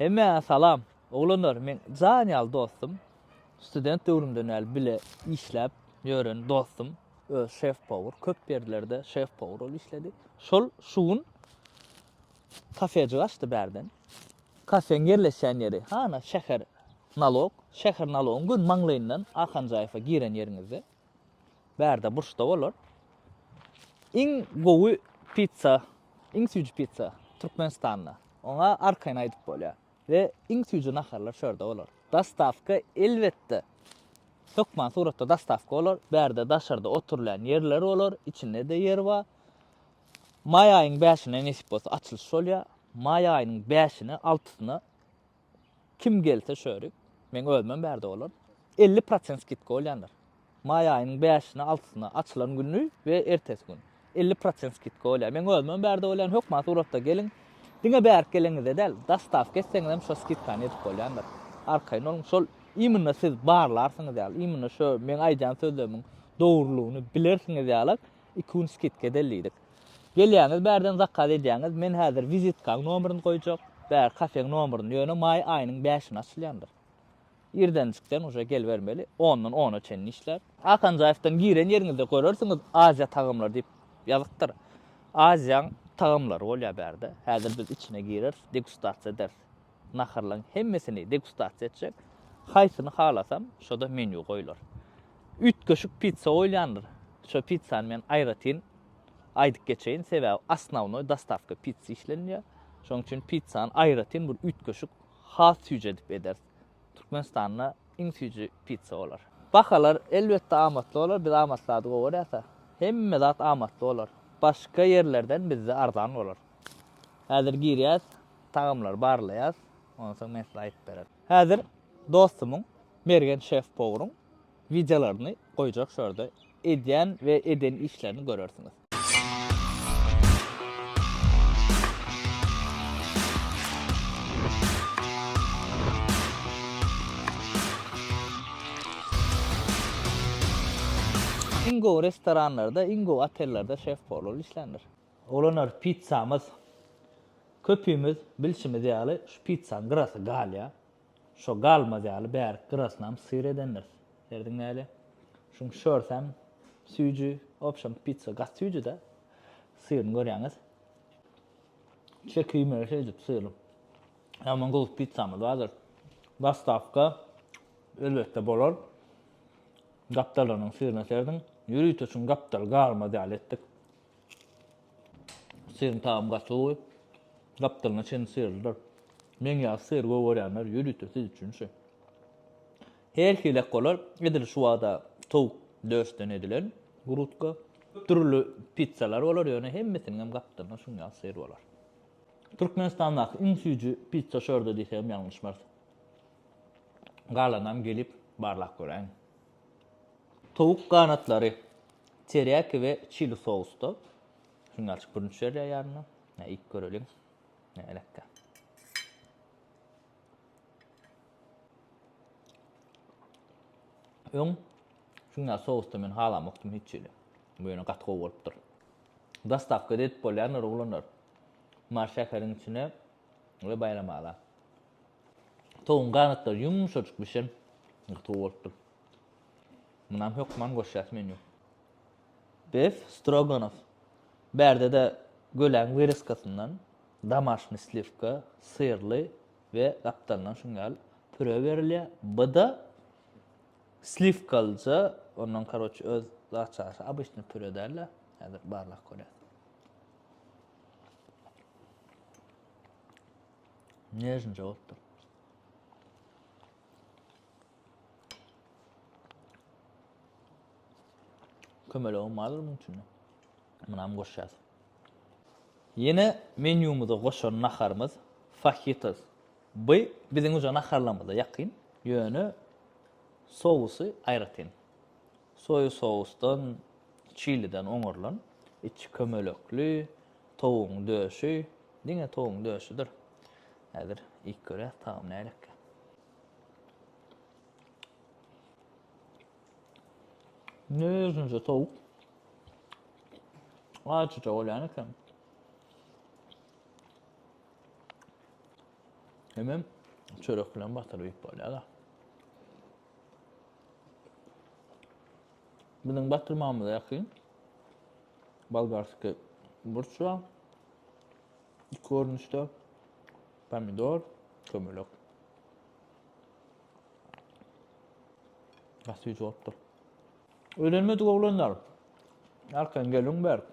Hemmäňe salam. Oglanlar, meň jan ýaly dostum, student döwrümden bäri bile işläp ýören dostum, öz şef powur, köp ýerlerde şef powur bolup işledi. Şol şu gün kafejik açdy bärden. Kafeň ýerleşýän ýeri, hana şäher nalog, şäher nalogyň göni maňlaýyndan Ahanjaýewe giren ýeriňizde. Bärde burçda bolar. Iň gowy pitsa, iň süýji pitsa Türkmenistanda. Oňa arkaýyn aýdyp bolýar. We iň süýji naharlar şu ýerde bolar. Dostawka elbetde hökman suratda dostawka bolar. Bärde daşarda oturylýan ýerler bolar, içinde-de ýer bar. Maý aýyň bäşine nesip bolsa açylyş bolýar. Maý aýynyň bäşine, altysyna Kim gelse şörik, meň özümem bärde bolar. 50 prosent skidka bolýandyr. Maý aýynyň bäşine, altysyna açylan güni we ertesi gün. 50 prosent skidka bolýar. Meň özümem bärde bolýan, hökman suratda geliň. Diňe bärik geleňizde däl, dostawka etseňizem şo skidkany edip bolýandyr. Arkaýyn boluň, şol imенно siz barlarsyňyz ýaly, imенно şo meň aýdýan sözlerimiň dogrulygyny bilersiňiz ýalak, iki gün skidka edeli diýdik. Gelýäňiz bärden zakaz edýäňiz, men häzir wizitkaň nomerini goýjak, bär kafeň nomerini, ýöne maý aýynyň bäşine açylýandyr. Irdenjikden uje gelibermeli, ondan ona çenli işlär. Akanjaýewden giren ýeriňizde görersiňiz Aziýa tagamlary diýip ýazypdyr. Aziýaň tagamlary bolýar bärde. Häzir biz içine gireris, degustasiýa ederis. Naharlaryň hemmesini degustasiýa etjek. Haýsyny halasam, şo-da menýu goýlar. Üýtgeşik pitsa goýulýandyr. Şo pitsany men aýratyn aýdyp geçeýin, sebäbi osnownoý dostawka pitsa işlenilýär. Şonuň üçin pitsany aýratyn bir üýtgeşik, has süýji edip ederis. Türkmenistanda iň süýji pitsa bolar. Bahalar elbetde amatly bolar, biz amatly zady gowy görýäs-ä. Hemme zat amatly bolar. Başga ýerlerden bizde arzan bolar. Häzir girýäs, tagamlary barlaýas, onsoň men size aýdyp bererin. Häzir dostumyň Mergen şef powuryň wideolaryny goýjak şu ýerde edýän we eden işlerini görersiňiz. Iň gowy restoranlarda, iň gowy otellerde şef powar bolup işländir. Oglanlar pizzamyz köpimiz bilşimiz ýaly şu pizzanyň gyrasy galýar. Şo galmaz ýaly bärik gyrasynam syr edendiris. Serediň näle. Şuň şörsem süýji, obşem pitsa gaty süýji-dä. Syryny görýäňiz. Çekilmeli şeýdip syry. Ýaman gowy pitsamyz bardyr. Dostawka elbetde bolar. Gapdallarynyň syryna serediň. Ýörite şuň gapdaly galmaz ýaly etdik. Syryň tagamy gaty gowy. Gapdalyna çenli syrlydyr. Meň ýaly syr gowy görýänler ýörite siz üçin şu. Her hilek bolar. Edil şu wada towuk döşden edilen grutka. Dürli pizzalar bolar, ýöne hemmesiniňem gapdalynda şuň ýaly syr bolar. Türkmenistandaky iň süýji pizza şu ýerde diýsegem ýalňyşmarys. Galanam gelip barlap göräýiň. Towuk ganatlary terýaki we çili sousda. Şuny açyp bürünç berýär ýanyna. Hä, iýip göreliň. Nälekä. Öň şuňa sousda men halamokdym hiç hili. Bu ýöne gaty gowy bolupdyr. Dostawka edip bolýandyr oglanlar. Mary şäheriň içine we Baýramala. Towugyň ganatlary ýumşajyk bişen. Gaty gowy bolupdyr. Munam hökman goşýas menýu. Bef stroganoff. Bärde-de göläň wyrezkasyndan domaşny sliwka, syrly we gapdalyndan şuň ýaly püre berilýär. Bu-da sliwkalyja, ondan karoçe öz zatçasy obyçny püre däl-de. Häzir barlap görýäs. Nežnije bolupdyr. Kömelegem bardyr muň içinde. Munam goşýas. Ýene menýumyza goşan naharymyz fajitas. Bu biziň uje naharlarymyza ýakyn, ýöne sousy aýratyn. Soýa sousdan, çiliden oňarylan, içi kömelekli, towugyň döşi, diňe towugyň döşüdir. Häzir iýip görýäs tagamy nälekä. Nöznüje towuk. Ajyja bolýan eken. Hemem çörek bilen batyryp iýip bolýar-da. Biziň batyrmamyza ýakyn bolgarskiý burç bar. Iki görnüşde pomidor, kömelek. Gaty süýji bolupdyr. Öýlenmedik oglanlar, arkaýyn geliň berk.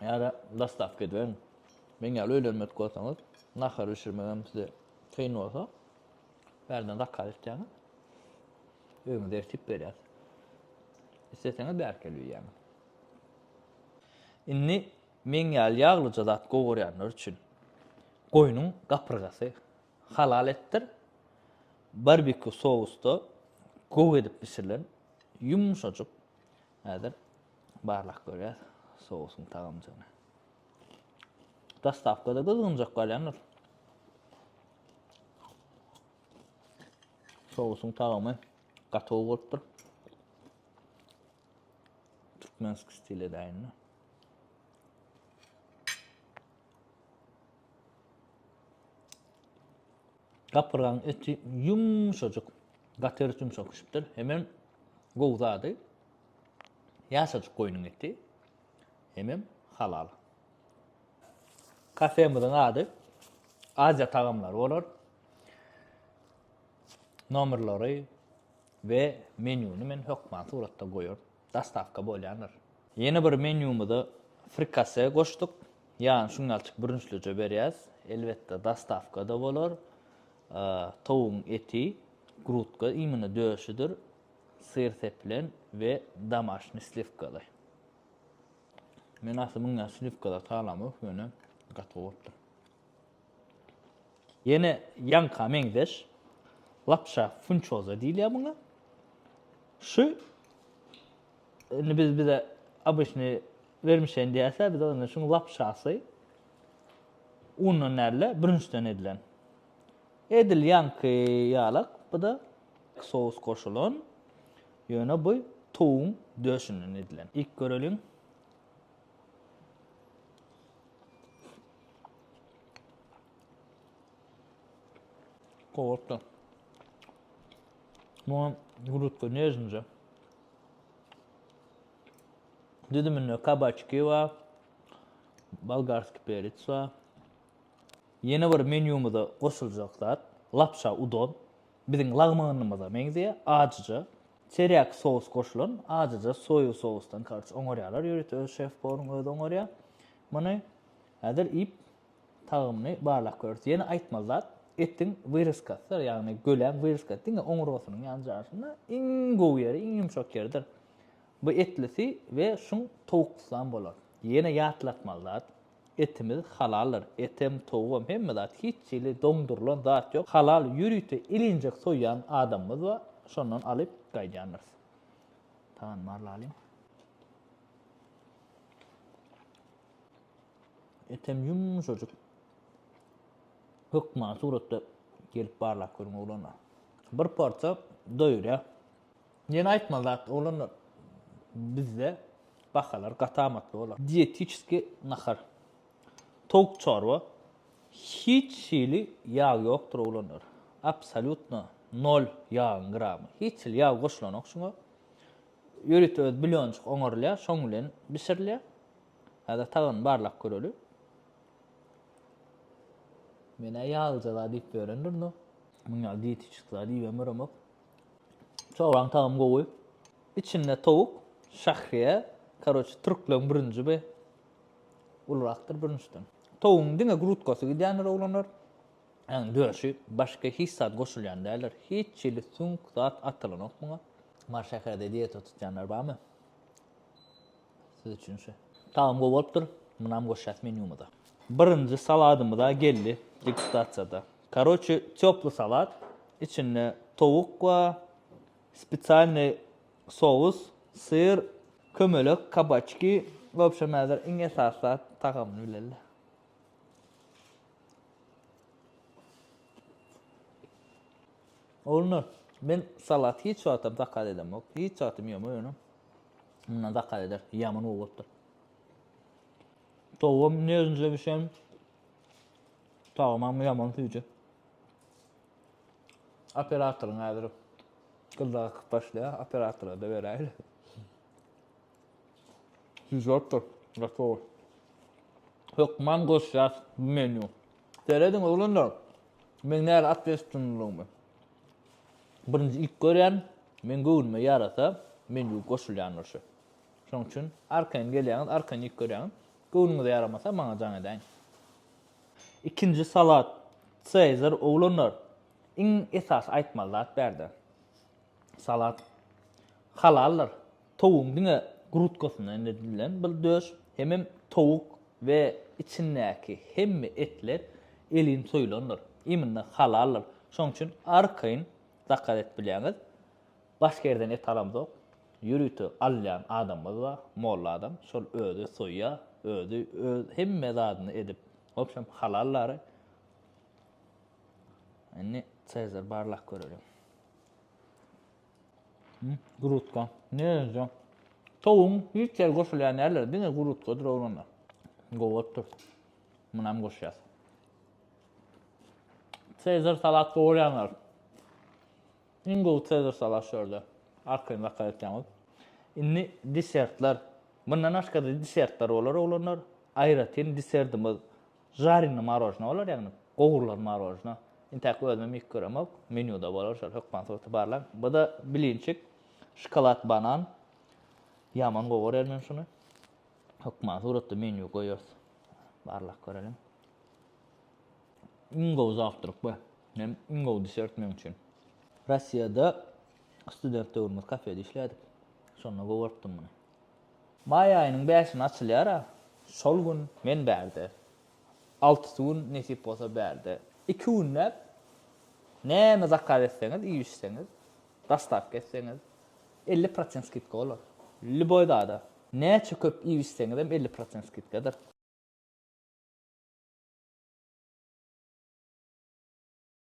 Ýa-da dostawka ediberiň. Meň ýaly öýlenmedik bolsaňyz, nahar bişirmegem size kyn bolsa, bärden zakaz etýäňiz. Öýüňize eltip berýäs. Isleseňiz bärik gelip iýýäňiz. Indi meň ýaly ýaglyja zat gowurýanlar üçin goýnuň gapyrgasy halal etdir. Barbekýu sousda gowy edip bişirilen ýumşajyk. Häzir barlap görýäs sousyň tagamjygyny. Dostawkada gyzgynjak galýandyr. Sousyň tagamy gaty gowy bolupdyr. Türkmenski stil edäýin. Gapyrgaň eti ýumşajyk, gaty erit ýumşak bişipdir. Hemem gowy zady ýaşajyk goýnuň eti. Hemem halal. Kafemiziň ady Aziýa tagamlary bolar. Nomerleri we menýuny men hökman suratda goýaryn. Dostawka bolýandyr. Ýene bir menýumyza frikase goşduk. Ýany şuňňalçyk bürünçlije berýäs. Elbetde dostawka-da bolar. Towugyň eti, grutka imенно döşüdir, syr sepilen we domaşny sliwkaly. Men asly muňňa sliwka zat halamok, ýöne gaty gowy bolupdyr. Ýene ýaňka meňzeş lapşa funçoza diýilýär muňa. Şu indi biz bize obyçny wermişen diýerse, biz onda şuň lapşasy undan däl-de, bürünçden edilen. Edil ýaňky ýalak, bu-da sous goşulan, ýöne bu towugyň döşünden edilen. Iýip göreliň. Gowy bolupdyr. Muňa grutka nežnije. Düzüminde kabaçki bar, bolgarskiý perits bar. Ýene bir menýumyza goşuljak zat, lapşa udon. Biziň lagmanymyza meňzeýär, ajyja. Terýaki sous goşulan, ajyja soýa sousdan karç oňarýarlar. Ýörite öz şef powryň özi oňarýar. Muny häzir iýip, tagamyny barlap göreris. Ýene aýtmaly zat, etiň wyrezkasydyr, ýagny göläň wyrezkasy diňe oňurgasynyň ýanjasynda iň gowy ýeri, iň ýumşak ýeridir. Bu etlisi we şuň towuklysam bolar. Ýene ýatlatmaly zat, etimiz halaldyr. Etem, towugam, hemme zat, hiç hili doňdurylan zat ýok. Halal ýörite ilinjek soýýan adamymyz bar, şondan alyp gaýdýandyrys. Tagany barlalyň. Etem ýumşajyk. Hökman suratda gelip barlap görüň oglanlar. Bir porsiýa doýurýar. Ýene aýtmaly zat oglanlar bizde bahalar gaty amatly bolar. Diýetiçeskiý nahar. Towuk çorba. Hiç hili ýag ýokdur oglanlar. Absolýutno nol ýagyň gramy. Hiç hili ýag goşulanok şuňa. Ýörite öz bulýonjyk oňarylýar, şoň bilen bişirilýär. Häzir tagany barlap göreli. Men-ä ýaglyja zat iýip ýörendirin-o. Muň ýaly diýetiçeskiý zat iýibem göremok. Çorbaň tagamy gowy. Içinde towuk, şahriýe, karoçe türkleň bürünji bi. Ulurakdyr bürünçden. Towugyň diňe grutkasy gidýändir oglanlar. Ýagny döşi, başga hiç zat goşulýan däldir. Hiç hili süňk zat atylanok muňa. Mary şäherde diýeta tutýanlar barmy? Siz üçin şu. Tagam gowy bolupdyr. Munam goşýas menýumyza. Birinji saladymyza geldi degustasiýada. Karoçe týoply salat. Içinde towuk bar, spesialnyý sous, syr, kömelek, kabaçki. W obşem häzir iň esasy zat tagamyny bileli. Oglanlar, men salat hiç wagtam zakaz edemok. Hiç wagtam iýemok ýöne. Mundan zakaz eder. Ýaman gowy bolupdyr. Towugam nežnije bişen. Tagamam ýaman süýji. Operatoryň häzir gyzlar akyp başlaýar, operatora-da beräýeli. Süýji bolupdyr. Gaty gowy. Hökman goşýas bu menýu. Serediň oglanlar. Meň näle atwestwnylygymy. Birinji ilk görýän, meň göwnüme ýarasa menýu goşulýandyr şu. Şoň üçin arkaýyn gelýäňiz, arkaýyn iýip görýäňiz. Göwnüňize ýaramasa maňa jaň edäýiň. Ikinji salat Sezar oglanlar. Iň esasy aýtmaly zat bärde. Salat halaldyr. Towugyň diňe grudkasyndan edilen bir döş, hemem towuk we içindäki hemme etler elin soýulandyr. Imенно halaldyr. Şonuň üçin arkaýyn zakaz edip bilýäňiz. Başga ýerden et alamzok. Ýörite alýan adamymyz bar, molla adam. Şol özi soýýar, özi öz hemme zadyny edip. Wobşem halal dary. Indi Sezar barlap göreliň. Grutka. Näme? Towuň hiç ýeri goşulýan däldir, diňe grutkadyr oglanlar. Gowy bolupdyr. Munam goşýas. Sezar salat gowurýanlar. Iň gowy Sezar salat şu ýerde. Arkaýyn zakaz etýäňiz. Indi desertler. Mundan başga-da desertler bolar oglanlar. Aýratyn deserdimiz Žariny marožna bolar ýagny gowrulan marožna. Intäk özümem iýip göremok. Menýuda bolar şol hökman suratda barlaň. Bu-da blinçik, şokolad banan. Ýaman gowy görýän men şuny. Hökman suratda menýu goýarys. Barlap göreliň. Iň gowy zawtrak bu. Hem iň gowy desert meň üçin. Rossiýada student döwrümiz kafede işlädik. Şonda gowy görüpdim muny. Maý aýynyň bäşine açylýar-a. Şol gün men bärde. Altysy gün nesip bolsa bärde. Iki günläp näme zakaz etseňiz, iýip-içseňiz, dostawka etseňiz, 50 prosent skidka bolar. Lýuboý zada. Näçe köp iýip-içseňizem 50 prosent skidkadyr.